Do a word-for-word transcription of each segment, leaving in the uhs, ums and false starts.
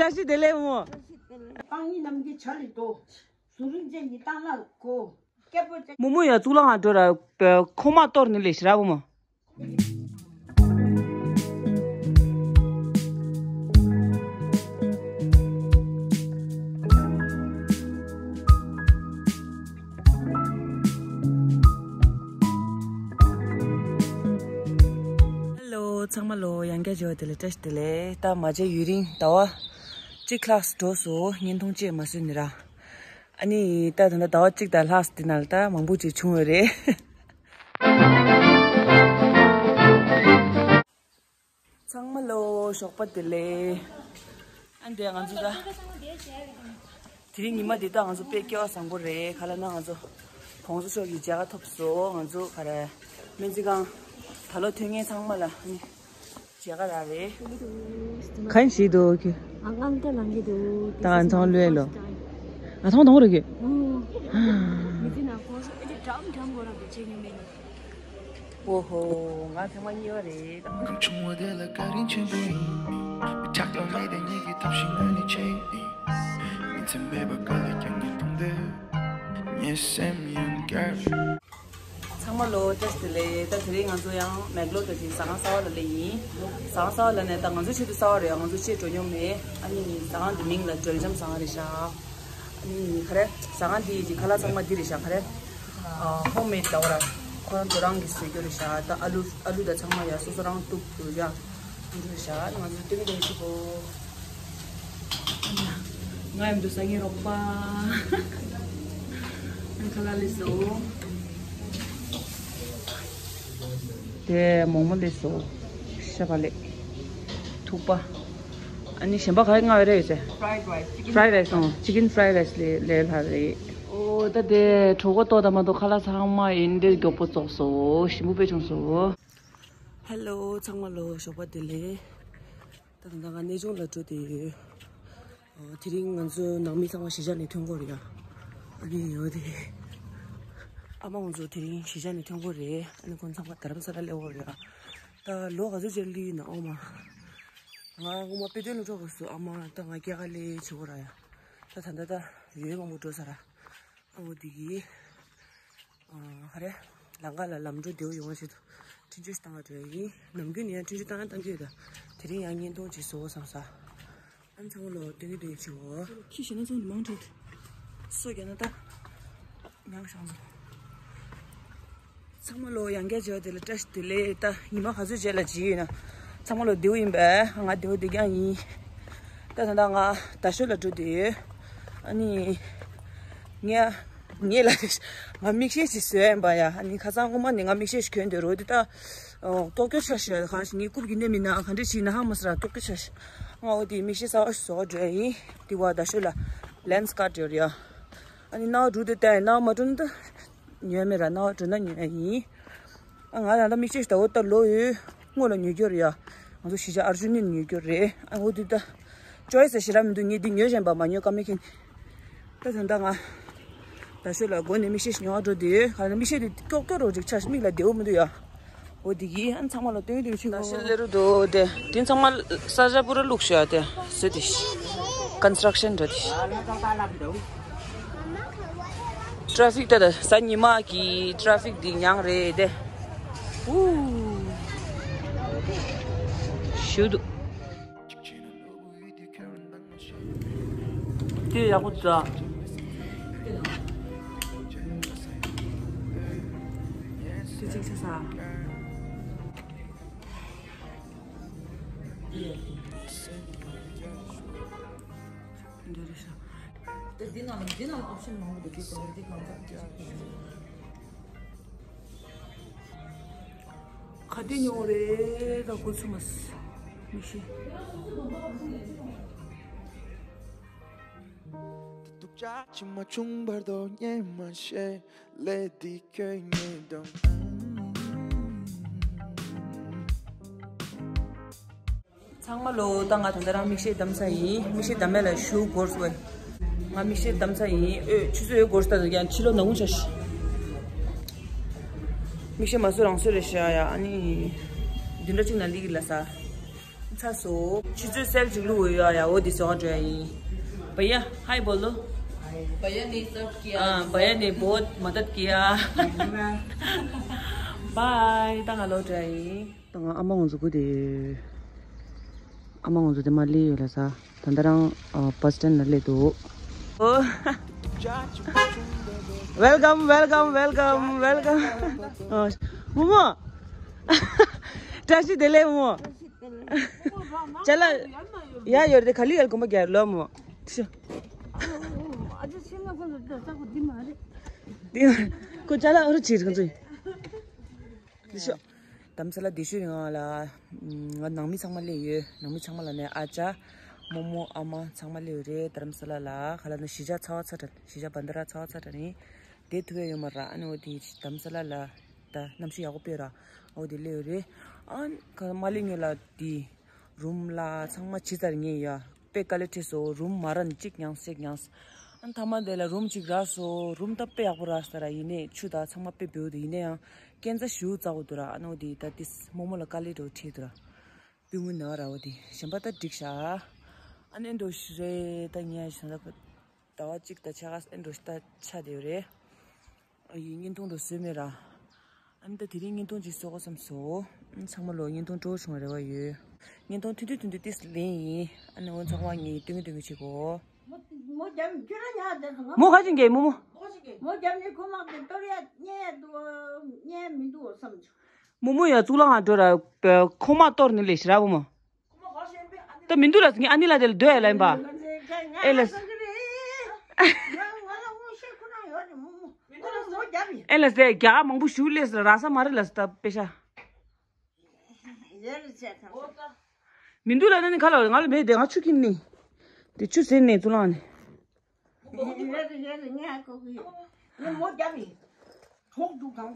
བཀྲ་ཤིས་བདེ་ལེགས་བུ་མོ། སྤང་ཉིན་ནམ་གྱི་ཆ་ལི་དོ། ཟུ་རིན་ཅན་གྱི་ཏང་ལ་གོ། སྐྱེ་པོ་ཅན། མུ་མུ་ཡ་གཙུག་ལག་ཁང་འགྲོ་ར་ཁོ་མ་གཏོར་ནི་ལས་ཤི་ར་བུ་མོ། ཧེ་ལོ། ཚང་མ་ལོ་ཡང་བསྐྱར་བྱས་པ་དེ་ལ་བཀྲ་ཤིས་བདེ་ལེགས། ད་མ་མཇལ་ཡུན་རིང་ཟླ་བ་གཅིག་ལྷག་འགྲོ་སོང་། བརྙན་ཐུང་བཅས་མ་བཟོས་ནི་ར། ཨ་ནི་ད་ད་ལྟ་ཟླ་བ་གཅིག་དང་ལྷག་དེ་ནང་ལ་ད་མང་པོ་ཅིག་བྱུང་བ་རེད། ཚང་མ་ལོ་ཞོགས་པ་བདེ་ལེགས། ཨ་འདི་ང་ཚོ་ད་དེ་རིང་ཉི་མ་འདི་ད་ང་ཚོ་དཔེ་སྐལ་བ་བཟང་པོ་རེད། ག་ལ་ན་ང་ཚོ་༸གོང་ས་མཆོག་གི་མཇལ་ཁ་ཐོབ་སོང་། ང་ཚོ་ག་རེ་སྨན་རྩིས་ཁང་ད་ལོ་ཐོན་མཁན་ཚང་མ་ལ་ཨ་ནི་མཇལ་ཁ་རག་རེད། གང་ཞིག་འདུག་གི། ཨ་ང་ལྟ་ལང་གི་འདུག་ད་ང་ཚང་ལོས་ལོ། ང་ཐོང་ཐོང་རེད་གི། མི་ཚེ་ནང་ཁོང་ཚོ་ཨེ་འདྲ་འགྲམ་འགྲམ་གོ་ར་འདུག་ཅེས་ཉོན་མེད། ཨོ་ཧོ། ང་ཐེངས་མ་གཉིས་པ་རེད། སྐར་ཆུང་བ་དེ་ལ་བཀའ་དྲིན་ཆེན་པོ་ཡིན། མི་ཆགས་ཐོག་མེད་དེ་ཉིད་ཀྱི་ཐབས་ཤེས་ངོས་ནས་བྱེད། ཉིན་མཚན་མེད་པར་དཀའ་ལས་ཀྱང་ངས་མཐོང་དུས། ངའི་སེམས་ཡང་བསྐྱར། ཚང་མ་ལོ་བཀྲ་ཤིས་བདེ་ལེགས། ད་དེ་རིང་ང་ཚོ་ཡང་མེག་ལོར་དུ་ཅིག་ཟ་ཁང་གསར་པ་ལ་སླེབས་ཡིན། ཟ་ཁང་གསར་པ་ལ་ནས་ད་ང་ཚོའི་ཆེད་དུ་གསར་པ་རེད། ང་ཚོ་ཆེད་འགྲོ་མྱོང་མེད། ཨ་ནི་ཟ་ཁང་དེ་མིང་ལ་སྒྲོལ་ལྕམ་ཟ་ཁང་རེད་ཤག་ཨ་ནི་ག་རེ་ཟ་ཁང་དེ་ཡི་ཅིག་ཁ་ལག་ཚང་མ་འདི་རེད་ཤག་ག་རེ། ཨ་ཧོམ་མེད་ལབ་ར། ཁོ་རང་ཚོ་རང་གིས་བཟོས་རྒྱུ་རེད་ཤག་ད་ཨ་ལུ་ཨ་ལུ་དང་ཚང་མ་ཡ་སོ་སོ་རང་གཏུབ་དགོས་ཡ། འདི་རེད་ཤག་ང་ཚོ་སྟོན་གྱི་འདུག་ཤི་གོ་ང་ཡང་འདུག་ས་ངའི་རོགས་པ། ཁ་ལག་ལས་སོ། དེ་མོག་མོག་ལས་སོ། ཤ་བག་ལེབ། ཐུག་པ། ཨ་ནི་གཞན་པ་ག་རེ་མངགས་ཡོད་རེད་ཟེར། fried rice chicken fried rice ཨང་chicken fried rice ལས་ལས་ལྷ་རེད། ཨོ་ད་དེ་གྲོད་ཁོག་ལྟོགས་དང་མ་གཏོགས་ཁ་ལག་ཚང་མ་ཡིན་དེ་མགྱོགས་པོ་རྫོགས་སོ། ཞིམ་པོ་དཔེ་བྱུང་སོ། ཧེ་ལོ། ཚང་མ་ལོ་ཞོགས་པ་བདེ་ལེགས། ད་ད་ང་གནས་ཆུང་ལ་འགྲོ་དེ་ཡོད། ཨོ་དེ་རིང་ང་ཚོ་ནང་མི་ཚང་མ་གཞིས་ཆགས་ནས་ཐོན་གྱི་ཡོད་རེད་ཡ། ཨ་ནི་ཡོད་དེ། ཨ་མ་ང་ཚོ་དེ་རིང་གཞིས་ཆགས་ནས་ཐོན་གྱི་རེད། ཨ་ནི་ཁོང་ཚང་མ་རྡ་རམ་ས་ལ་སླེབས་ཡོད་རེད་ཡ། ད་ལོ་ག་ཚོད་ཅིག་སླེབས་ཡིན་ན་ཨོ་མ། ང་སྔོན་མ་དཔེ་སྟོན་སློབ་གྲྭ་སྐབས་སུ་ཨ་མ་ད་ང་སྐྱེལ་ག་སླེབས་བྱེད་ཀྱི་ཡོད་རེད་ཡ། ད་ད་ད་ད་ཡུན་རིང་མང་པོ་འགྲོ་ས་རེད། ཨོ་འདི་གི། ཨ་ཧ་རེ། ལམ་ཁ་ལ་ལམ་འགྲོ་བདེ་པོ་ཡོང་བ་ཞིག་ཏུ་འཕྲིན་བཅོལ་ཞིག་བཏང་བ་འགྲོ་ཡ་ཡིན། ནམ་རྒྱུན་ནས་ཡང་འཕྲིན་བཅོལ་བཏང་ཡང་བཏང་གི་ཡོད་ད། དེ་རིང་ཡང་བརྙན་ཐུང་ཅིག་བཟོ་བསམ་ས། ཨ་ཚང་མ་ལོ་སྟོན་གི་སྟོན་གི་བྱེད་འོ། ཁྱི་ཞེ་ན་ཚང་མ་མང་དྲགས། སོ་རྒྱག་ན་ད། ཉང་ཤང་ཚོ། ཚང་མ་ལོ་ཡང་བསྐྱར་མཇལ་བ་དེ་ལ་བཀྲ་ཤིས་བདེ་ལེགས། ད་ཉི་མ་ག་ཚོད་རྗེས་ལ་བརྗེས་ཡོད་ན། ཚང་མ་ལོ་བདེ་པོ་ཡིན་པས། ང་བདེ་པོ་བདེ་རྐྱང་ཡིན། ད་ད་ལྟ་ང་རྡ་ཤོད་ལ་འགྲོ་བསྡད་ཡོད། ཨ་ནི། ངས། ངས་ལ། ང་མིག་ཤེལ་ཞིག་བཟོས་ཡིན་པ་ཡ། ཨ་ནི་ཁ་སང་སྔོན་མ་ནས་ང་མིག་ཤེལ་ཞིག་གྱོན་བསྡད་རོ་དེ་ད། ཨོ། ཀྱོག་ཀྱོག་ཆགས་ཤག་གང་ཞིག་ངའི་རྐུབ་ཀྱི་སྣེ་མིན་ན་ག་འདྲ་ཞིག་ན་ཧ་མ་སི་ར་ཀྱོག་ཀྱོག་ཆགས་ཤག་ང་འོ་དེ་མིག་ཤེལ་གསར་པ་ཞིག་བཟོ་འགྲོ་ཡ་ཡིན། དེ་བ་རྡ་ཤོད་ལ་ལེན་སི་ཀཊ་ཡོད་རེད་ཡ། ཨ་ནི་ནང་འགྲོ་དེ་ལྟ་ཡིན་ནང་མ་འགྲོ་ན་ད། ཉོས་མེད་ར་ནང་འགྲོ་ན་ཉོས་ཡ་ཡིན། ཨ་ང་རང་ད་མིག་ཤེལ་ཞིག་ད་འོ་ད་ལོ་ཡོད་སྔོན་ལ་ཉོས་རྒྱུ་རེད་ཡ། ང་ཚོ་གཞིས་ཆགས་ཨར་ཇུ་ནི་ཉོས་རྒྱུ་རེད། ཨ་འོ་དེ་ད། ཅོའི་སི་ཞེ་དྲག་མི་འདུག་ངས་འདི་ཉོས་བཞིན་པ་མ་ཉོས་ཀ་མེད་མཁན། ད་ད་ལྟ་ང་། རྡ་ཤོད་ལ་སྒོ་ནས་མིག་ཤེལ་ཞིག་ཉོ་བ་འགྲོ་དུས་ག་ལ་མིག་ཤེལ་དེ་ཀྱོག་ཀྱོག་རོ་ཅིག་ཆགས་ཤིག་མིག་ལ་བདེ་པོ་མི་འདུག་ཡ། འོ་དེ་གིས་ཨ་ཚང་མ་ལ་སྟོན་གྱི་འདུག་ཕྱི་ལ་ཤེལ་ལེ་རུ་འདུག་དེ་དེ་ཚང་མ་ས་ཆ་པུ་ར་བླུགས་ཤོག་ཡ་དེ་བཟོས་དེ་ཀོན་སི་ཊྲག་ཤན་འགྲོ་དེ། ཊ་ར་ཕིག་ད་ད་གཟའ་ཉི་མ་གི་ཊ་ར་ཕིག་འདི་མྱངས་རེད་དེ། ཨུ། ཞུ་འདུག་དེ་ཡག་པོ་འདུག་དེ་གཅིག་ཆ་ས། འདི་རེད་ཤག་དེ་འདི་ནང་འདི་ནང་ཨོབ་ཤན་མང་པོ་འདུག་དེ་གང་དེ་གང་ཚང་དེ་ཤག་ག་དེ་ཉོ་རེད་ད་གོ་ཚུ་མ་སི་མི་ཤེས། སྡུག་ཅག་ཕྱི་མ་ཆུང་བར་དོ་ཉེ་མ་ཤེས་ལས་འདི་ཁྱོད་ཉེ་དང་ཚང་མ་ལོ་ད་ང་ད་ལྟ་རང་མིག་ཤེལ་བདམས་ས་ཡིན། མིག་ཤེལ་བདམས་མེད་ལ་ཞུ་དགོས་སོ། ང་མིག་ཤེལ་བདམས་ས་ཡིན། ཨོ་ཆུ་ཚོད་ཡོད་དགོས་སོ་ད་ཡང་ཕྱི་ལོགས་ནག་ཁུང་ཆགས་ཤག་མིག་ཤེལ་མ་བཟོ་རང་བཟོ་རེད་ཤག་ཡ། ཨ་ནི་བདུན་ཕྲག་གཅིག་ནང་སླེབས་ཀྱི་ལ་ས། ཚ་སོ། ཆུ་ཚོད་གསལ་ཅིག་བླུགས་ཡོད་ཡ། འོ་དེ་སོང་འགྲོ་ཡ་ཡིན། भैया हाय बोलो। भैया ने सब किया। हाँ, भैया ने बहुत मदद किया। बाय। ད་ང་ལོག་འགྲོ་ཡ་ཡིན། ད་ང་ཨ་མ་ང་ཚོ་སྒུག་བསྡད་ཡོད། ཨ་མ་ང་ཚོ་དེ་མ་སླེབས་ཡོད་ལ་ས། ད་ལྟ་རང་ཨ་བྷ་སི་སི་ཊེན་ལ་སླེབས་འདུག་ཨོ། Welcome, welcome, welcome, welcome. ཨོ། མོ་མོ། བཀྲ་ཤིས་བདེ་ལེགས་མོ། ཅ་ལག་ཡ་ཡོད་རེད་དེ། ག་ལེར་ཡར་དགོངས་པ་རྒྱག་ལོ་མོ། ཤོ། འདི་ཁོ་ཅ་ལག་ཨ་རུ་ཅིག་རེད་ཁོ་ཚོས། འདི་ཤོ། རྡ་རམ་ས་ལ་བདེ་ཤོས་རིང་ལ། ང་ནང་མི་ཚང་མ་སླེབས་ཡོད། ནང་མི་ཚང་མ་ལ་ནས་ཨ་ཅག་མོ་མོ་ཨ་མ་ཚང་མ་སླེབས་ཡོད་རེད། རྡ་རམ་ས་ལ་ལ་ག་ལ་ན་གཞིས་ཆགས་ཚ་བ་ཚ་དྲགས། གཞིས་ཆགས་བྷན་དྷ་ར་ཚ་བ་ཚ་དྲགས་ནི་བསྡད་ཐུབ་ཡ་ཡོད་མ་ར། ཨ་ནི་འོ་དེ་རྡ་རམ་ས་ལ་ལ་ད་གནམ་གཤིས་ཡག་པོ་དཔེ་ར། འོ་དེ་སླེབས་ཡོད་རེད། ཨ་ཁ་མ་སླེབས་སྔོན་ལ་དེ་རུམ་ལ་ཚང་མ་ཕྱི་ཚར་ངེས་ཡ། དཔེ་དཀའ་ལས་འཕྲད་སོང་། རུམ་མ་རན་གཅིག་ཉངས་གཅིག་ཉངས། ཨ་ཐ་མ་དེ་ལ་རུམ་གཅིག་རག་སོང་། རུམ་ད་དཔེ་ཡག་པོ་རག་སོང་ར། ཡིན་ནའི་ཆུ་དང་ཚང་མ་དཔེ་བེའུ་དེ་ཡིན་ན་ཡང་སྐས་འཛེག་ཞེ་པོ་ཙག་པོ་འདུག་ར། ཨ་ནི་འོ་དེ་ད་ཏིས་རྨོ་མོ་ལ་དཀའ་ལས་འདྲ་པོ་འཕྲད་འདུག་ར། པུས་མོ་ན་ར་འོ་དེ་གཞན་པ་ད་འགྲིག་ཤག་ཨ་ནི་འདྲ་པོ་ཞིག་རེད། ད་ངས་བྱས་ན་ད་ཟླ་བ་གཅིག་དང་ཕྱེད་ཀ་ཨེ་འདྲ་པོ་ཞིག་ད་ཆགས་བསྡད་ཡོད་རེད། ཨ་ཡི་བརྙན་ཐུང་འདྲ་པོ་བཟོས་མེད་ར། ཨ་ནི་ད་དེ་རིང་བརྙན་ཐུང་ཅིག་བཟོ་དགོས་བསམ་སོང་། ཨ་ཚང་མ་ལོ་བརྙན་ཐུང་སྤྲོ་པོ་བྱུང་བའི་རེ་བ་ཡོད། བརྙན་ཐུང་ཐུང་ཐུང་ཐུང་ཏིས་ལེན་ཡིན། ཨ་ནི་འོ་ཚང་མ་ངས་སྟོན་གི་སྟོན་གི་བྱེད་གོ། མོ་རྒྱབ་ཁྱོད་རང་ཉལ་བསྡད་སོང་། མོ་ག་ཅིག་གས་མོ་མོ། མོ་རྒྱབ་ནས་ཁོ་མ་གི་གཏོར་ཡ་རྙེད་འདུག་རྙེད་མི་འདུག་བསམ་བྱུང་། མོ་མོ་ཡ་གཙུག་ལག་ཁང་འགྲོ་ར་ཁོ་མ་གཏོར་ནི་ལས་ཞེ་དྲག་པོ་མོ། ད་མི་འདུག་ལ་ངས་ཨ་ནི་ལ་དེ་ལ་སྡོད་ཡ་ལ་ཡིན་པ། ཨེ་ལས། ཨེ་ལས་ཟེར་རྒྱ་མང་པོ་ཞུ་ལས་ཟེར་ར་ས་མ་རེད་ལ་ཟེར་ད་པེ་ཤ། མི་འདུག་ལ་ན་ནི་ཁ་ལ་ང་ལ་མེད་དེ་ང་ཆུ་ཁྱིམ་ནི། དེ་ཆུ་ཟེར་ནས་ཚུར་ལངས་ནས། དེ་ནས་རྐང་པ་གཉིས་རྐང་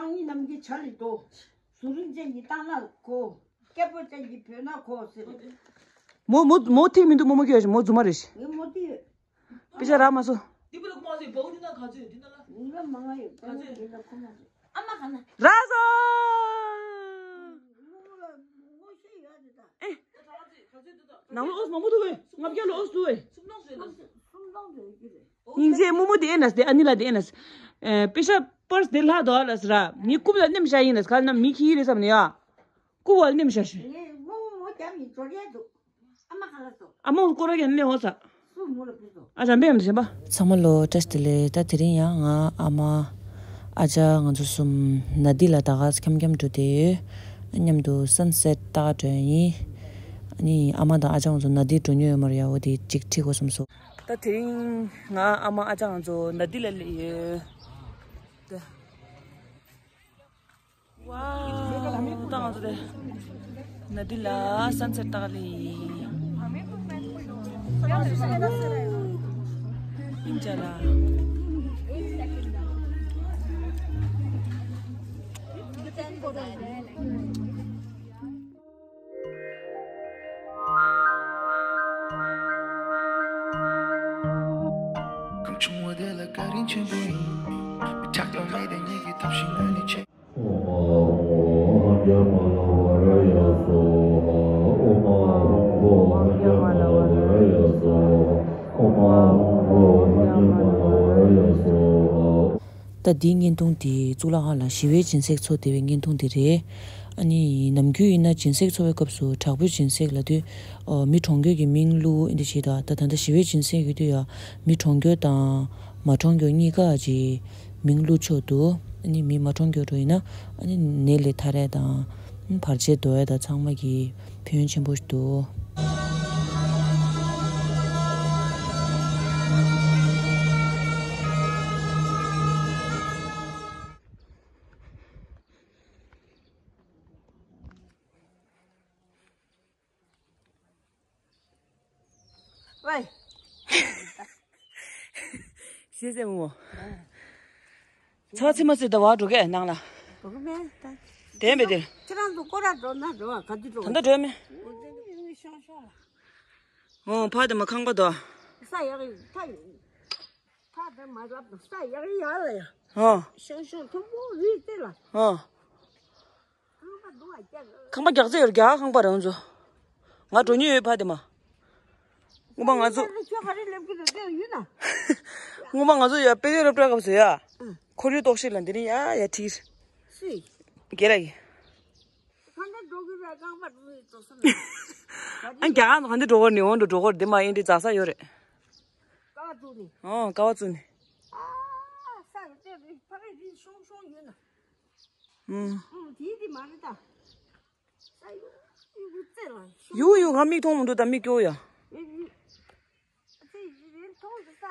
གཉིས་རྣམས་ཀྱི་ཆ་ལས་དོ། ཟུར་རིང་ཅན་གྱི་སྟག་ནག་གོ། སྐྱ་པོ་ཅན་གྱི་བོད་ནག་གོ་ཟེར། མོ་མོ་མོ་ཐིག་མི་འདུག་མོ་མོ་སྐྱོ་ཞིག་མོ་རྫུན་མ་རེད་ཞིག་ངའི་མོ་ཐིག་ཡོད། པེ་ཤ་རག་མ་སོང་། འདི་པུ་ལ་ཁོ་མ་ཟེར་བའུ་འདི་ན་ག་ཚོད་འདི་ན་ལ། ངའི་མ་ང་ཡོད་པ་ང་འདི་ལ་ཁོ་མ་ཟེར། ཨ་མ་ག་ན། རག་སོང་། མོ་མོ་ལ་ངོ་ཤེས་ཡོད་རེད་ད། ཨེ། ནང་ལོགས་མང་པོ་འདུག་བས། ལྔ་བརྒྱ་ལོགས་འདུག་བས། སུམ་སྟོང་ཟེར་ན། སུམ་སྟོང་ཟེར་གྱི་རེད། སྙིང་རྗེ་མོ་མོ་དེ་ཨེ་ན་སྟེ་ཨ་ནི་ལ་དེ་ཨེ་ན་སྟེ། པེ་ཤ་པར་སི་དེ་ལྷག་དོ་ལ་ཟེར་ར། ངའི་རྐུབ་ལ་ནེམ་བཞག་ཡིན་ལ་ཟེར་ག་ན་མི་ཁྱི་རེད་བསམ་ནས་ཡ། རྐུབ་བ་ལ་ནེམ་བཞག་ཞུ། ངས་མོ་མོ་རྒྱབ་ནས་འབྱོར་ཡས་འདུག་ཨ་མ་ག་ལ་སོ། ཨ་མ་སྐོར་ར་ཡན་ལེ་ཧོ་ས། སུ་མོ་ལ་ཕུལ་སོ། ཨ་ཅག་འབེམ་དུ་བྱེད་པ། ཚང་མ་ལོ་བཀྲ་ཤིས་བདེ་ལེགས། ད་དེ་རིང་ཡང་ང་ཨ་མ་ཨ་ཅག་ང་ཚོ་གསུམ་ན་དི་ལ་ད་ག་ཁྱམ་ཁྱམ་འགྲོ་དེ་ཡོད། མཉམ་དུ་སན་སེཊ་ལྟ་ག་འགྲོ་ཡ་ཡིན། ཨ་ནི་ཨ་མ་དང་ཨ་ཅག་ང་ཚོ་ན་དི་འགྲོ་མྱོང་ཡོད་མ་རེད་ཡ། འོ་དེ་གཅིག་ཁྲིད་དགོས་བསམ་སོང་། ད་དེ་རིང་ང་ཨ་མ་ཨ་ཅག་ང་ཚོ་ན་དི་ལ་སླེབས་ཡོད། ད། ཝའོ། ད་ང་ཚོ་དེ་ན་དི་ལ་སན་སེཊ་ལྟ་ག་སླེབས་ཡིན། ཨིན་ཅ་ལ། གང་བྱུང་བ་དེ་ལ་བཀའ་དྲིན་ཆེན་པོ་ཡིན། མི་ཆགས་ཐོག་མེད་དེ་ཉིད་ཀྱི་ཐབས་ཤེས་ངོས་ནས་བྱེད། ཨོཾ་ཨཱཿཧཱུྃ་ཧཱུྃ་ཡ་མ་ལ་ཝ་ར་ཡ་སྭཱ་ཧཱ། ཨོཾ་ཨཱཿཧཱུྃ་ཧཱུྃ་ཡ་མ་ལ་ཝ་ར་ཡ་སྭཱ་ཧཱ། ཨོཾ་ཨཱཿཧཱུྃ་ཧཱུྃ་ཡ་མ་ལ་ཝ་ར་ཡ་སྭཱ་ཧཱ། ད་འདིའི་བརྙན་ཐུང་འདི་གཙུག་ལག་ཁང་ལ་ཞི་བའི་སྦྱིན་སྲེག་འཚོགས་བསྡད་པའི་བརྙན་ཐུང་འདི་རེད། ཨ་ནི་ནམ་རྒྱུན་ཡིན་ན་སྦྱིན་སྲེག་འཚོགས་པའི་སྐབས་སུ་དྲག་པོའི་སྦྱིན་སྲེག་ལབ་དུས། ཨོ་མི་གྲོངས་མཁན་གྱི་མིང་བླུགས་འདི་བྱེད་ད། ད་ད་ལྟ་ཞི་བའི་སྦྱིན་སྲེག་ཡོད་དུས་ཡ་མི་གྲོངས་མཁན་དང་མ་གྲོངས་མཁན་གཉིས་ཀ་གི་མིང་བླུགས་ཆོག་འདུག་ཨ་ནི་མི་མ་གྲོངས་མཁན་འགྲོ་ཡིན་ན་ཨ་ནི་ནད་ལས་ཐར་ཡ་དང་བར་ཆད་ཟློག་ཡ་དང་ཚང་མ་གི་ཕན་ཡོན་ཆེན་པོ་ཞིག་འདུག་ཝེ། ཤེས་ཟེར་མོ། ཚ་ཚི་མ་ཚི་ད་བ་འགྲོ་གས་ནང་ལ། འགྲོ་གི་མེད་ད། དེ་མེད་དེ། ཁྱེད་རང་ཚོ་སྐོར་ར་འགྲོ་ན་འགྲོ་བ་ག་དུས་འགྲོ། ད་ལྟ་འགྲོ་མེད། ཤོག་ཤོག་ལ། ཨོ་ཕ་དེ་མ་ཁང་པ་དོ། ས་ཡག་ཡིན་ཐ་ཡིན། ཕ་དེ་མ་ལབ་ས་ཡག་ཡག་ལ་ཡ། ཨོ། ཤོག་ཤོག་མཐོན་པོ་རི་དེ་ལ། ཨོ། ཁང་པ་ ཁང་པ་རྒྱག་རྩིས་ཡོད། རྒྱག་ཁང་པ་རང་ཚོ། ང་འགྲོ་མྱོང་ཡོད་ཕ་དེ་མ། སྔོན་མ་ང་ཚོ། ཁྱོད་ག་རེ་སླེབས་ཀྱི་འདུག་ལྟོས་ཡིན་ན། སྔོན་མ་ང་ཚོ་ཡ་དཔེ་དེབ་སློབ་གྲྭ་སྐབས་སུ་ཡ། ཁོར་ཡུག་རྟོག་ཞིབ་ལ་འདི་ནི་ཡ་ཡ་ཁྲིར། སུས། རྒན་ལགས་ཀྱིས། གང་འདྲ་འགྲོ་གི་རེད། རྐང་པ་འགྲོ་ཡི་འགྲོ་ས་མེད། ཨ་རྒྱ་གར་གང་འདྲ་འགྲོ་གི་རེད། ནི་འོང་འགྲོ་འགྲོ་གི་རེད། འདི་མ་ཡིན་འདི་འཛག་ས་ཡོད་རེད། ཀ་བ་བཙུགས་ནས། ཨོ་ཀ་བ་བཙུགས་ནས། ཨ་ས་ཡོད་དེ་རེད། ཕ་རེ་རི་ཤོང་ཤོང་ཡོད་ན། ཨུམ། ཨུམ་དེའི་དེ་མ་རེད་ད། ས་ཡོད་ཡོད་རྩེ་ལ་ཤོང་། ཡོད་ཡོད། ང་མིག་མཐོང་མི་འདུག་ད་མིག་སྐྱོ་ཡ། ཡོད་ཡོད། ཨ་ཙི་ཡིན་མཐོང་འདུག་ས།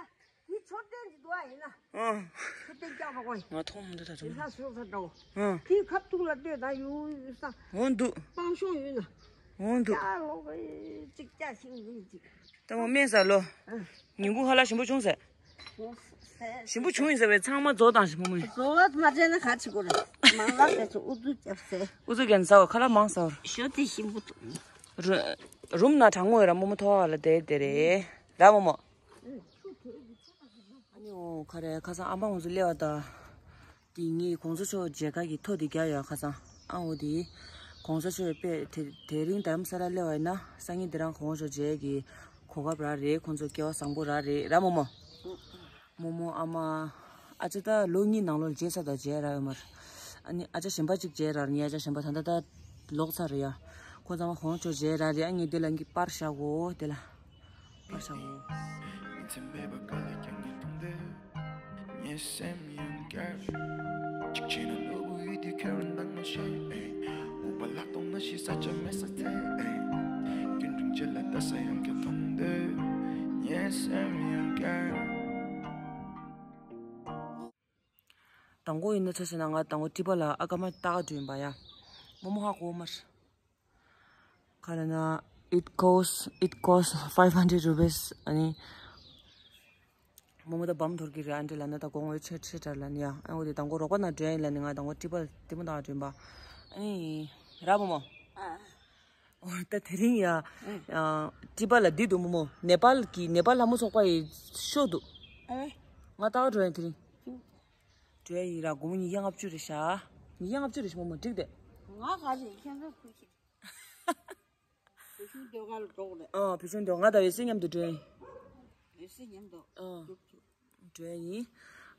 དེ་མཆོད་རྟེན་གྱི་འདུག་ཨ་ཡིན་ན། ཨང་། མཆོད་རྟེན་བཀྱག་པ་ཁོ་ཡིན། ང་མཐོང་མི་འདུག་ད་དེ་དུང་། ལྷ་བཟོ་ས་འདྲ་བོ། ཨང་། དེའི་ཁ་ཐུག་ལ་ལྟོས་ད་ཡུ་ཡུ་ས། འོ་འདུག་སྤང་གཤོང་ཡོད་ན། འོ་འདུག་ཀྱག་ལོག་གི་ཅིག་ཀྱག་ཤིང་ཡིན་ཅིག་ད་མོ་སྨན་ཟ་ལོ། ཨང་། ཉིན་གུང་ཧ་ལ་ཞིམ་པོ་བྱུང་ཟེར། ཞིམ་པོ་བྱུང་ཡིན་ཟེར་བས་ཚང་མ་རྫོགས་དང་ཞིམ་པོ་མོ་ཡིན། རྫོགས་བ་མ་བྱས་ན་ག་བྱེད་དགོས་རེད། མང་ལ་བས་སུ་ཨུ་ཚུགས་རྒྱབ་ཟེར། ཨུ་ཚུགས་རྒྱབ་ཟ་བ་ཁ་ལག་མང་ཟ་བར། ཞོ་དེ་ཞིམ་པོ་འདུག་རུ་རུམ་ན་གྲང་མོ་ཡོད་ར་མོ་མོ་ཐོག་ལ་བསྡད་བསྡད་རེད་ར་མོ་མོ། ཨ་ནི་འོ་ཁ་རེ་ཁ་སང་ཨ་མ་ཁོང་ཚོ་སླེབས་པ་དང་། དེ་ངས་གོང་ས་མཆོག་མཇལ་ཁ་གི་ཐོ་དེ་རྒྱག་ཡོད་ཁ་སང་། ཨ་འོ་དེ་གོང་ས་མཆོག་དཔེ་དེ་དེ་རིང་རྡ་རམ་ས་ལ་སླེབས་པ་ཡིན་ན་སང་ཉིན་དེ་རང་གོང་ས་མཆོག་མཇལ་གི་གོ་སྐབས་རག་རེད། ཁོང་ཚོ་སྐལ་བ་བཟང་པོ་རག་རེད་ར་མོ་མོ། མོ་མོ་ཨ་མ། ཨ་ཅག་ད་ལོ་གཉིས་ནང་ལོགས་མཇལ་ས་དང་མཇལ་རག་ཡོད་མ་རེད། ཨ་ནི་ཨ་ཅག་གཞན་པ་གཅིག་མཇལ་རག་རེད། ངའི་ཨ་ཅག་གཞན་པ་ད་ལྟ་ད་ལོག་ཚར་རེད་ཡ། ཁོ་ཚང་མ་གོང་ས་མཆོག་མཇལ་རག་རེད། ཨ་ངས་དེ་ལ་ངས་པར་བཞག་གོ་དེ་ལ། པར་བཞག་གོ། དང་པོ་ཡིན་ན་ཆ་བཞག་ན་ང་དང་པོ་ཊི་པ་ལ་ཨ་ཀ་མ་ལྟ་ག་འགྲོ་ཡིན་པ་ཡ། མོ་མོ་ཧ་གོ་མ་རེད། ག་རེ་ན། it cost it cost five hundred rupees. ཨ་ནི། མོ་མོ་ད་བམ་འཐོར་གི་རེད། ཨ་འདྲེ་ལ་ན་ད་གོང་འོས་ཆེ་ཆེ་དྲག་ལ་ནི་ཡ། ཨ་འོ་དེ་དང་པོ་རོགས་པ་ན་འགྲོ་ཡིན་ལ་ནི་ང་དང་པོ་ཊི་པ་ལ་དེ་མོ་ད་འགྲོ་ཡིན་པ། ཨ་ནི། ར་མོ་མོ། ཨ། འོ་ད་དེ་རིང་ཡ། ཨ། ཊི་པ་ལ་འདི་འདུག་མོ་མོ། ནེ་པཱལ་གི་ནེ་པཱལ་ལྷ་མོ་ཚོགས་པ་ཡི་ཤོ་འདུག་ཨེ། ང་ད་འགྲོ་ཡིན་དེ་རིང་། འགྲོ་ཡིན་ར། སྒོར་མོ་ཉིས་བརྒྱ་ལྔ་བཅུ་རེད་ཤག་ཉིས་བརྒྱ་ལྔ་བཅུ་རེད་ཤག་མོ་མོ་འགྲིག་དེ། ང་ག་རེ་ཁྱེད་ཚོ་ཁུར་ཤིག་བོད་གཞུང་ཟློས་གར་ལ་འགྲོ་དགོས་རེད། ཨ་བོད་གཞུང་ཟློས་ང་དང་འོད་ཟེར་མཉམ་དུ་འགྲོ་ཡིན། འོད་ཟེར་མཉམ་དུ། ཨ་འགྲོ་ཡིན།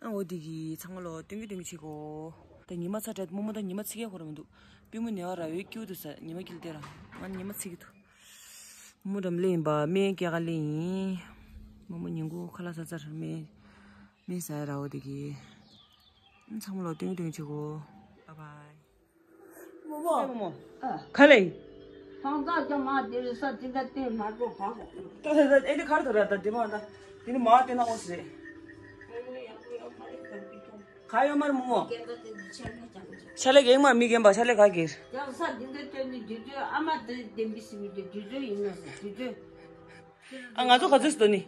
ཨ་འོ་དེ་གི་ཚང་མ་ལོ་སྟོན་གི་སྟོན་གི་བྱེད་གོ། ད་ཉི་མ་ཚ་དྲག་མོ་མོ་ད་ཉི་མ་ཚིག་གི་ཧོ་ར་མི་འདུག་པུས་མོ་ནེ་བ་ར་འོད་སྐྱུ་འདུག་ས་ཉི་མ་ཀིལ་ཏེ་ར། ང་ཉི་མ་ཚིག་གི་འདུག་མོ་མོ་འགྲམ་ལེ་ཡིན་པ་སྨན་སྐྱེལ་ག་ལེ་ཡིན། མོ་མོ་ཉིན་གུང་ཁ་ལག་ཟ་ཚར་སྨན་སྨན་ཟ་ཡ་ར་འོ་དེ་གི། ཚང་མ་ལོ་སྟོན་གི་སྟོན་གི་བྱེད་གོ། བཱའི་བཱའི། མོ་མོ། ཨེ་མོ་མོ། ཨ། ག་ལེ། ཐང་ཐང་ཅང་མ་དེ་རེ་ས་དེ་འདྲ་བསྟན་མ་འགྲོ་གང་གོ། ད་ད་ད་ཨེ་དེ་གར་དུ་ར་ད་དེ་མ་ད་དེ་ནི་མ་བསྟན་ན་འོ་ཟེར། ག་ཡོད་མར་མོ་མོ། ཤ་ལེ་གེང་མར་མི་རྒན་པ་ཤ་ལེ་ག་གིར། ཡང་ས་འདི་འདྲ་བསྟན་ནི་དུས་ཚོད་ཨ་མ་དེ་བདེན་པི་སི་མི་དུས་དུས་ཚོད་ཡིན་ན་ཟེར་དུས་ཚོད། ཨ་ང་ཚོ་ག་ཚོད་སྟོན་ནི།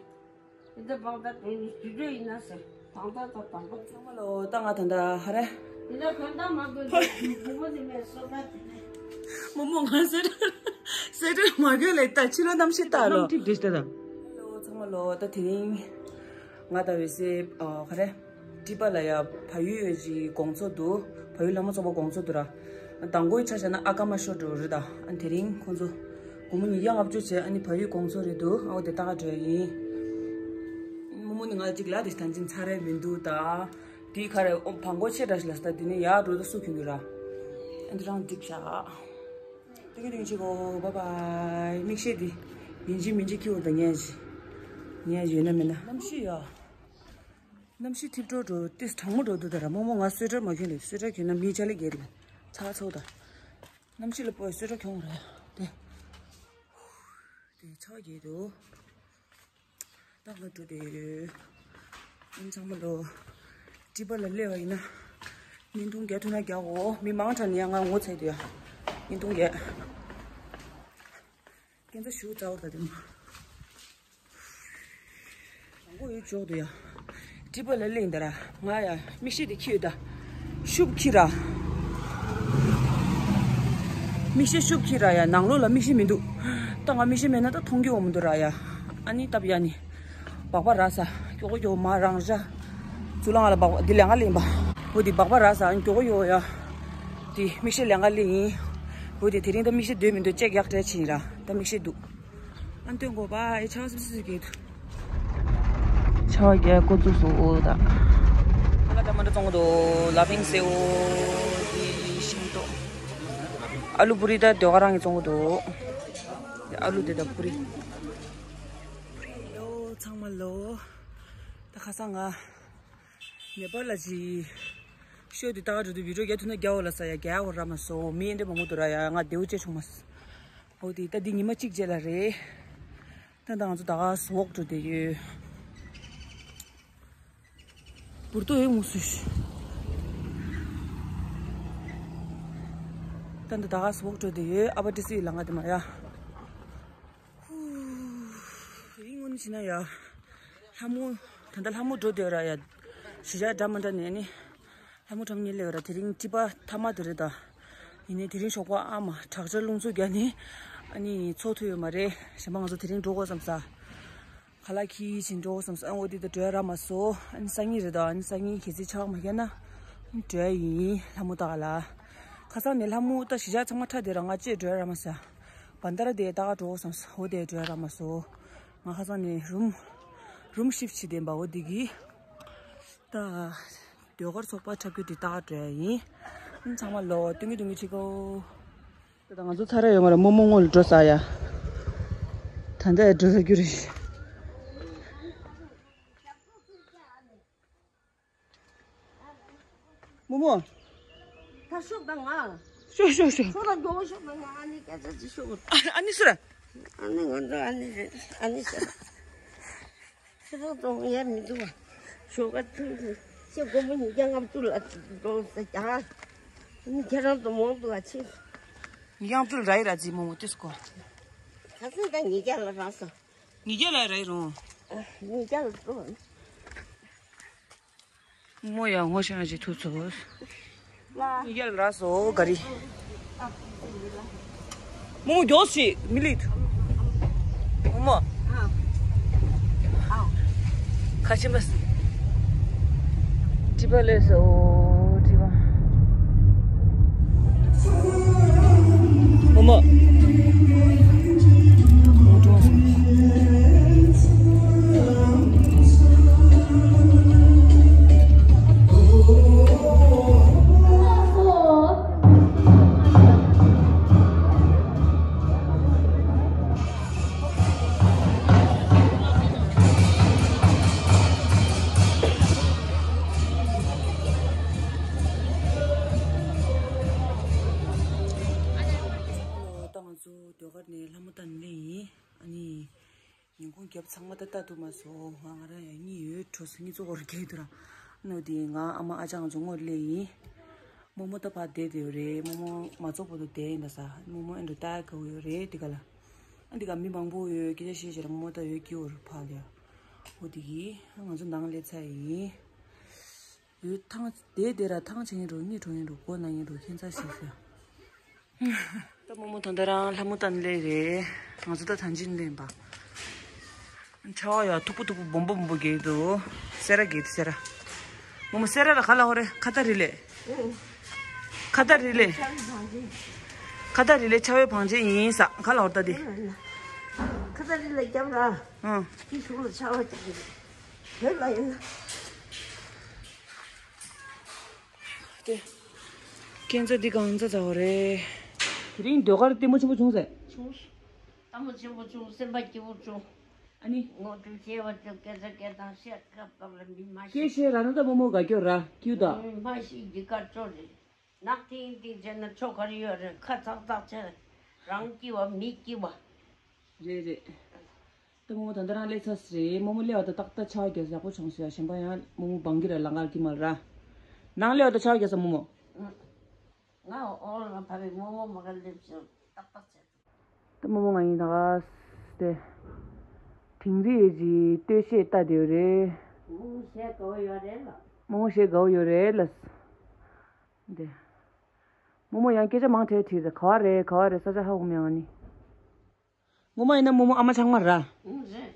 འདི་འདྲ་བང་ད་དོན་ནི་དུས་ཚོད་ཡིན་ན་ཟེར་དང་ད་ད་དང་པོ་ཚང་མ་ལོ་ད་ང་ད་ད་ཧ་རེ། འདི་འདྲ་གོན་ད་མ་གོན་ད་བུ་མོ་ནི་མེད་སོ་ད་དེ་ནས། མོ་མོ་ང་སེ་ཏྲ་སེ་ཏྲ་མ་གོན་ལེ་ད་ཕྱི་ལོ་གནམ་གཤིས་ལྟ་ལོ། གནམ་གྲིབ་བྲིས་ཏེ་ད། ལོ་ཚང་མ་ལོ་ད་དེ་རིང་ང་ད་འོད་ཟེར་ཨ་ཧ་རེ། ཊི་པ་ལ་ཡ་བལ་ཡུལ་ཡོད་ཅིག་དགོང་ཚོགས་འདུག་བལ་ཡུལ་ལྷ་མོ་ཚོགས་པ་དགོང་ཚོགས་འདུག་ར། དང་པོའི་ཆ་བཞག་ན་ཨ་ཀ་མ་ཤོ་འགྲོ་རེད་ད། ཨ་དེ་རིང་ཁོང་ཚོ་སྒོར་མོ་ཉིས་བརྒྱ་ལྔ་བཅུ་བྱས། ཨ་ནི་བལ་ཡུལ་དགོང་ཚོགས་རེད་འདུག་ཨ་འོ་དེ་ལྟ་ག་འགྲོ་ཡིན། མོ་མོ་ནི་ང་གཅིག་ལ་དེ་ཐང་ཆེན་ཚ་རེ་མི་འདུག་ད། དེའི་ཁ་རེ་ཨོ་བང་གོ་ཆེ་དྲག་ཞིག་ལ་ས་ད་དེ་ནས་ཡར་འགྲོ་ད་སུ་གྱོན་གྱི་ར། ཨ་འདི་རང་འགྲིག་བཞག་དེ་གི་དེ་གི་ཆེ་གོ་བཱའི་བཱའི། མིག་ཤེལ་དེ་ཡིན་གཅིག་མིན་གཅིག་ཁྱེར་འོང་ད་ཉལ་གྱི་ཉལ་གྱི་ཡོད་ན་མེད་ན། གནམ་གཤིས་ཡ། གནམ་གཤིས་ཐིབས་འགྲོ་འགྲོ་ཏེ་གྲང་མོ་འགྲོ་འདུག་ད་ར། མོ་མོ་ང་སུ་ཨེ་ཊར་མ་གྱོན་ལེ། སུ་ཨེ་ཊར་གྱོན་ན་མི་ཆ་ལེ་རྒྱལ་ལེ། ཚ་ཚ་ད། གནམ་གཤིས་ལ་སྤོས་སུ་ཨེ་ཊར་གྱོན་ར་ཡ་དེ། དེ་ཚ་རྒྱལ་འདུག་ད་ང་འགྲོ་དེ་ཡོད། ཨ་ཚང་མ་ལོ། ཊི་པ་ལ་སླེབས་པ་ཡིན་ན། བརྙན་ཐུང་རྒྱག་ཐུབ་ན་རྒྱག་འོ། མི་མང་དྲགས་ནས་ཡ་ང་ངོ་ཚ་འདུག་ཡ། བརྙན་ཐུང་རྒྱག་སྐད་ཆ་ཞུ་རྩ་བ་ད་དེ་མ། མགོ་ཡོད་ཅོག་ཏུ་ཡ། ཊི་པ་ལ་གླེང་དེ་ར། ང་ཡ་མིག་ཤེལ་དེ་ཁྱི་ཡོད་ད། ཤུབས་ཁྱི་ར། མིག་ཤེལ་ཤུབས་ཁྱི་ར་ཡ། ནང་ལོགས་ལ་མིག་ཤེལ་མི་འདུག་ད་ང་མིག་ཤེལ་མེད་ན་ད་མཐོང་རྒྱུ་འོང་མི་འདུག་ར་ཡ། ཨ་ནི་སྟབས་ཡ་ནི། སྦག་སྦག་ར་ས། མགྱོགས་མགྱོགས་མ་རང་ར། ཚུར་ལ་ང་ལ་སྦག་སྦག་འདི་ལེན་ག་གླེང་པ། འོ་འདི་སྦག་སྦག་ར་ས་མགྱོགས་མགྱོགས་ཡ། འདི་མིག་ཤེལ་ལེན་ག་གླེང་ཡིན། འོ་དེ་དེ་རིང་ད་མིག་ཤེལ་འདོད་མི་འདོད་ཅེག་ཡག་འདྲ་ཕྱིན་ར། ད་མིག་ཤེལ་འདུག་ཨ་སྟོན་དགོས་པ་ཨེ་ཆར་པ་སིབ་སིབ་སིབ་གས་འདུག་ཆར་པ་རྒྱག་འགོ་བཙུགས་སོང་འོ་ད། ཨ་ལ་ད་མ་འདྲ་བཙོང་གི་འདུག་ལ་ཕིང་སེའུ་དེ་ཤིང་ཏོག་ཨ་ལུ་པུ་རི་ད་ཟློས་གར་རང་གིས་བཙོང་གི་འདུག་ཨ་ལུ་དེ་ད་པུ་རི། པུ་རི་ལོ་ཚང་མ་ལོ། ད་ཁ་སང་ང་ནེ་པཱལ་ལ་ཅིག་ཤོ་དེ་ལྟ་ག་འགྲོ་དུས་བི་ཌིའོ་རྒྱག་ཐུབ་ན་རྒྱག་འོ་ལབ་ས་ཡ་རྒྱག་འོ་རག་མ་སོང་། མི་ཨེ་འདྲ་མང་པོ་འདུག་ར་ཡ། ང་བདེ་པོ་ཅིག་བྱུང་མ་སོང་། འོ་དེ་ད་འདི་ཉི་མ་གཅིག་རྗེས་ལ་རེད། ད་ད་ང་ཚོ་ད་ག་སེ་ཝོག་འགྲོ་བསྡད་ཡོད། འབུར་ཏོ་ཡོད་མུ་སུ་ཤི། ད་ད་ད་ག་སེ་ཝོག་འགྲོ་བསྡད་ཡོད། ཨ་པར་ཊི་སི་ལ་ང་དེ་མ་ཡ། ཧུ། ཡིན་ངོ་ནི་བྱས་ན་ཡ། ལྷ་མོ། ད་ལྟ་ལྷ་མོ་འགྲོ་བསྡད་ར་ཡ། གཞིས་ཆགས་འདྲ་མི་འདྲ་ནས་ནི། ལྷ་མོ་འགྲོ་མཁན་སླེབས་ར། དེ་རིང་ཊི་པ་མཐའ་མ་དེ་རེད་ད། ཡིན་ནའི་དེ་རིང་ཞོགས་པ་ཨ་མ་དྲག་ཆར་རླུང་འཚུབ་རྒྱག་ནི། ཨ་ནི་ཚོགས་ཐུབ་ཡོད་མ་རེད། གཞན་པ་ང་ཚོ་དེ་རིང་འགྲོ་དགོས་བསམ་ས། ཁ་ལག་འཁྱེར་བྱས་འགྲོ་དགོས་བསམ་ས། ཨ་འོ་དེ་ད་འགྲོ་ཡ་རག་མ་སོང་། ཨ་ནི་སང་ཉིན་རེད་ད། ཨ་ནི་སང་ཉིན་གལ་སྲིད་ཆར་པ་མ་རྒྱག་ན། ཨ་ནི་འགྲོ་ཡ་ཡིན་ལྷ་མོ་ལྟ་ག་ལ། ཁ་སང་ནས་ལྷ་མོ་ལྟ་གཞིས་ཆགས་ཚང་མ་ཁྲ་བསྡད་ར། ང་བཅས་འགྲོ་ཡ་རག་མ་སོང་། བན་དྷ་ར་དེ་ལྟ་ག་འགྲོ་དགོས་བསམ་ས། འོ་དེ་འགྲོ་ཡ་རག་མ་སོང་། ང་ཁ་སང་ནས་རུམ་རུམ་ཤིབ་བྱེད་བསྡད་པ། འོ་དེ་གི་ད་ཟློས་གར་ཚོགས་པ་འཁྲབ་རྒྱུ་དེ་ལྟ་ག་འགྲོ་ཡ་ཡིན། ཨ་ནི་ཚང་མ་ལོ་སྟོན་གི་སྟོན་གི་ཁྲིད་གོ། ད་ང་ཚོ་ཚར་ཡོད་མ་རེད། རྨོ་མོ་སྔོན་ལ་འགྲོ་ས་ཡ། ད་ལྟ་ཡ་འགྲོ་ས་རྒྱུ་རེད། རྨོ་མོ། ད་ཤོག་དང་ང་། ཤོག་ཤོག་ཤོག་ཤོག་དང་མགྱོགས་པོ་ཤོག་དང་ང་། ཨ་ནི་སྐད་ཆ་ཅིག་ཤོག་ཨ་ཨ་ནི་སུ་ར། ཨ་ནི་ང་འགྲོ། ཨ་ནི་རེད། ཨ་ནི་སུ་ར། ཁྱེད་རང་ཚོ་ཡར་མི་འདུག་བ། ཞོགས་ཀ་ཐུག་ཚེ་སྒོར་མོ་ཉིས་བརྒྱ་ལྔ་བཅུ་ལ་འགྲོ་ཟེར་ཀྱང་། ཁྱེད་རང་ཚོ་མང་འདུག་བ་ཆེ། ཉིས་བརྒྱ་ལྔ་བཅུ་ལ་རག་ཡི་ར་ཛི་རྨོ་མོ་ཏིས་ཀོ། ཁ་སང་ད་ཉིས་བརྒྱ་ལ་རག་སོང་། ཉིས་བརྒྱ་ལ་རག་ཡི་རུང་། ཉིས་བརྒྱ་ལ་འགྲོ། རྨོ་མོ་ཡང་ངོ་ཤེས་ན་ཅིག་ཐུག་ཚུགས། ཡལ་ར་སོ་ག་རི། རྨོ་མོ་མགྱོགས་ཤིག་མི་ལིད། རྨོ་མོ། ཁ་ཆེམས་པ། ཊི་པ་ལས་སོ་ཊི་པ། རྨོ་མོ། ད་ང་ཚོ་ཟློས་གར་ནས་ལྷ་མོ་ལྟ་ནི་སླེབས་ཡིན། ཨ་ནི། ཉིན་གུང་རྒྱབ་ཚང་མ་ད་ལྟ་འདུག་མ་སོང་། ང་ང་རང་ཡང་གཉིད་ཡོད་འགྲོ་སོང་། གཉིད་ཙོག་པོར་བརྒྱབ་འདུག་ར། ནོ་དེ་ང་ཨ་མ་ཨ་ཅག་ང་ཚོ་སྔོན་སླེབས་ཡིན། རྨོ་མོ་ད་ཕར་བསྡད་དེ་ཡོད་རེད། རྨོ་མོ་མ་ཚོགས་པོ་དུ་བསྡད་ཡིན་ད་ས། རྨོ་མོ་ཨེ་འགྲོ་ལྟ་དགའ་བོ་ཡོད་རེད་དེ་ག་ལ། ཨ་འདི་ག་མི་མང་པོ་ཡོད་སྐད་ཆ་བཤད་བྱས་ར་རྨོ་མོ་ད་ཡོད་སྐྱིད་པོ་རུ་ཕར་ལ་ཡ། འོ་དེ་གི་ང་ཚོ་ནང་སླེབས་ཚར་ཡིན། ཡོད་ཐང་བསྡད་བསྡད་ར་ཐང་ཆད་ཡིན་རུང་གཉིད་བྲོ་ཡིན་རུང་སྒོ་ན་ཡིན་རུང་ཁྱད་མཚར་ཞིག་ཟེར། ད་རྨོ་མོ་ད་ལྟ་རང་ལྷ་མོ་ལྟ་ནི་སླེབས་རེད། ང་ཚོ་ད་ཐང་ཆེན་སླེབས་པ། ཆར་པ་ཡ་མཐུག་པོ་མཐུག་པོ་སྦོམ་པོ་སྦོམ་པོ་རྒྱག་འདུག་སེ་ར་རྒྱག་འདུག་སེ་ར། རྨོ་མོ་སེ་ར་ལ་ག་ལ་ཧོ་རེ་ཁ་ཏ་རི་ལེ། ཁ་ཏ་རི་ལེ། ཁ་ཏ་རི་ལེ་ཆར་པའི་བང་ཆེན་ཡིན་ས་ག་ལ་ཧོ་ད་དེ། ཁ་ཏ་རི་ལེ་རྒྱབ་ར། ཨང་། དེ་གཞུག་ལ་ཆར་པ་རྒྱག་གི་རེད། བོད་ལ་ཡིན་ན། དེ། ཁྱེད་ཚོ་འདི་གང་ཚོ་ཚ་བ་རེད། དེ་རིང་ཟློས་གར་ལྟད་མོ་ཆེན་པོ་བྱུང་ཟེར། བྱུང་། ལྟད་མོ་ཆེན་པོ་བྱུང་། སེམས་པ་སྐྱིད་པོ་བྱུང་། ཨ་ནི། ངོ་སྤྲོད་བྱས་པ་ཚོ་སྐད་ཆ་སྐད་དང་བཤད་སྐབས་སྐབས་ལ་མི་མ་སྐད་ཤེས། བཤད་ར་ན་ད་རྨོ་མོ་དགའ་སྐྱོ་ར་སྐྱིད་ད། མི་མ་ཤེས་འདི་ག་ཅོ་རེད། ནག་ཐིང་ཐིང་བྱས་ན་ཆོ་ག་རེ་ཡོད་རེད། ཁ་ཚག་ཚག་བྱས་རང་སྐྱིད་པ་མི་སྐྱིད་པ། རེད་རེད། ད་རྨོ་མོ་ད་ལྟ་རང་སླེབས་ཚར་ཟེར། རྨོ་མོ་སླེབས་པ་ད་ཏག་ཏག་ཆར་པ་རྒྱག་ཡག་པོ་བྱུང་ཟེར། གཞན་པ་ཡང་རྨོ་མོ་བང་གི་ར་ལང་ཀར་གི་མ་ར། ནང་སླེབས་པ་ད་ཆར་པ་རྒྱག་ས་རྨོ་མོ། ང་འོག་ལ་ཕ་བའི་རྨོ་མོ་མ་ག་སླེབས་ཚེ་ཏག་ཏག་བྱས། ད་རྨོ་མོ་ང་ཡིན་ད་ག་སྟེ། དིང་རི་ཡེ་ཇི་སྟོད་གཞས་ལྟ་དེ་རེད། རྨོ་མོ་གཞས་དགའ་བོ་ཡོད་རེད་ལ། རྨོ་མོ་གཞས་དགའ་བོ་ཡོད་རེད་ལ། འདི། རྨོ་མོ་ཡང་སྐད་ཆ་མང་དྲགས་དྲིས་ཟེར། ག་བ་རེད་ག་བ་རེད་ས་ཆ་ཧ་གོ་མེད་ཨ་ནི། ངོ་མ་ཡིན་ན་རྨོ་མོ་ཨ་མ་ཆང་མ་ར། ཨུ་རེད།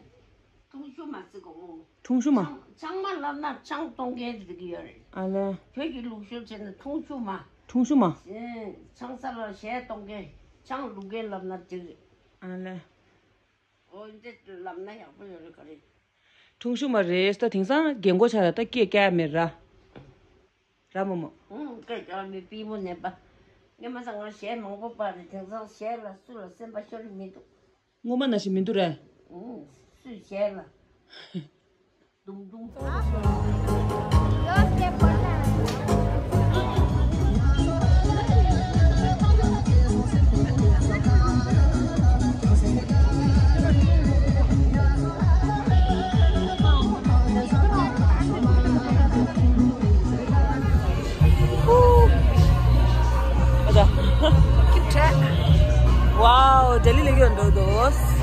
ཐུང་ཤུ་མ་ཟེར་གོ་མོ། ཐུང་ཤུ་མ། ཆང་ཆང་མ་ལབ་ན་ཆང་གཏོང་མཁན་ཟེར་གི་ཡོད་རེད། ཨ་ལེ། བོད་ཀྱི་ལུགས་སྲོལ་བྱས་ན་ཐུང་ཤུ་མ། ཁྲུང་ཤུ་མ། ཨེ། ཆང་ས་ལ་གཞས་གཏོང་མཁན། ཆང་བླུག་མཁན་ལབ་ན་འགྲིག་རེད། ཨ་ལེ། ཨོ་འདི་ལབ་ན་ཡག་པོ་ཡོད་རེད་ག་རེ། ཁྲུང་ཤུ་མ་རེད། ད་དེང་སང་རྒན་གོག་ཆ་ལ་ད་སྐད་རྒྱག་མེད་ར། ར་མོ་མོ། ཨུང་སྐད་རྒྱག་མེད་པི་མོ་ནད་པ། སྔོན་མ་ས་ང་གཞས་མང་པོ་པ་རེད། དེང་སང་གཞས་ལ་སུ་ལ་སེམས་པ་ཤོར་མི་འདུག་སྔོན་མ་ནང་བཞིན་མི་འདུག་ར། ཨུང་སུས་གཞས་ལ། དུང་དུང་། Wow, Delhi ལ་ཡོད་འདུག